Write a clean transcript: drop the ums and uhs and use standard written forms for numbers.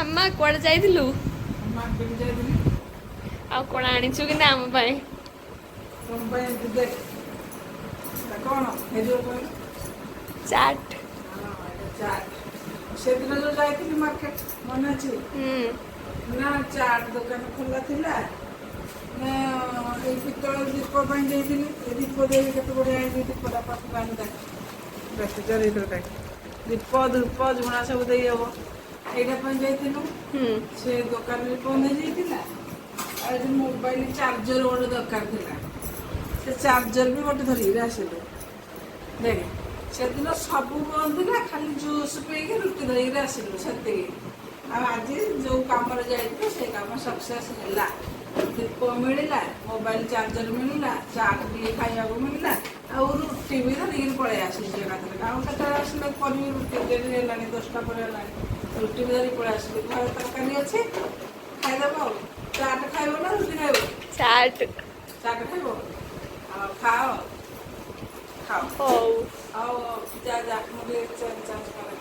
ମାମା, କୁଆଡ଼େ ଯାଇଥିଲୁ? ମାର୍କେଟ ଯାଇଥିଲି। ଆଉ କ'ଣ ଆଣିଛୁ କି ନା ଆମ ପାଇଁ? ତମ ପାଇଁ ଏମିତି ଦେଖ, ଏଟା କ'ଣ ହେଇଯିବ କହିଲ? ଚାଟ୍। ହଁ, ଏଇଟା ଚାଟ୍। ସେଦିନ ଯୋଉ ଯାଇଥିଲି ମାର୍କେଟ, ମନେ ଅଛି? ହୁଁ। ନା ଚାଟ୍ ଦୋକାନ ଖୋଲା ଥିଲା ନା ଏଇ ପିତ୍ତଳ ଦୀପ ପାଇଁ ଯାଇଥିଲି। ଏ ଦୀପ ଦେବି, କେତେ ବଢ଼ିଆ ହେଇଛି ଦୀପଟା। ପାଖକୁ ଆଣି ଦେଖ, ଜରି ଭିତରେ ଦେଖ। ଦୀପ, ଧୂପ, ଝୁଣା ସବୁ ଦେଇ ହବ। ଏଇଟା ପାଇଁ ଯାଇଥିଲୁ। ସେ ଦୋକାନରେ ବନ୍ଦ ହେଇଯାଇଥିଲା। ଆଉ ଏଠି ମୋବାଇଲ ଚାର୍ଜର ଗୋଟେ ଦରକାର ଥିଲା, ସେ ଚାର୍ଜର ବି ଗୋଟେ ଧରିକିରି ଆସିଲୁ। ଦେଖ, ସେଦିନ ସବୁ ବନ୍ଦ ଥିଲା, ଖାଲି ଜୁସ୍ ପିଇକି ରୁଟି ଧରିକିରି ଆସିଲୁ, ସେତିକି। ଆଉ ଆଜି ଯୋଉ କାମରେ ଯାଇଥିଲୁ, ସେ କାମ ସକ୍ସେସ୍ ହେଲା। ଦୀପ ମିଳିଲା, ମୋବାଇଲ ଚାର୍ଜର ମିଳିଲା, ଚାଟ୍ ଟିକେ ଖାଇବାକୁ ମିଳିଲା ଆଉ ରୁଟି ବି ଧରିକିରି ପଳେଇ ଆସିଛି ଏକାଥରେ। ଆଉ କେତେବେଳେ ଆସିଲେ କରିବି ରୁଟି? ଡେରି ହେଲାଣି, 10ଟା ପରେ ହେଲାଣି। ରୁଟି ବି ଧରିକି ପଳେଇ ଆସିଲି। ଘରେ ତରକାରୀ ଅଛି, ଖାଇଦେବ। ଆଉ ଚାଟ୍ ଖାଇବ ନା ରୁଟି ଖାଇବ? ଚାଟ୍। ଚାଟ୍ ଖାଇବ? ଆଉ ଖାଅ, ଖାଅ। ହଉ। ଆଉ ଯା ଯା, ମୁଁ ଟିକେ ଚେଞ୍ଜ ଚାଞ୍ଜ କରେ।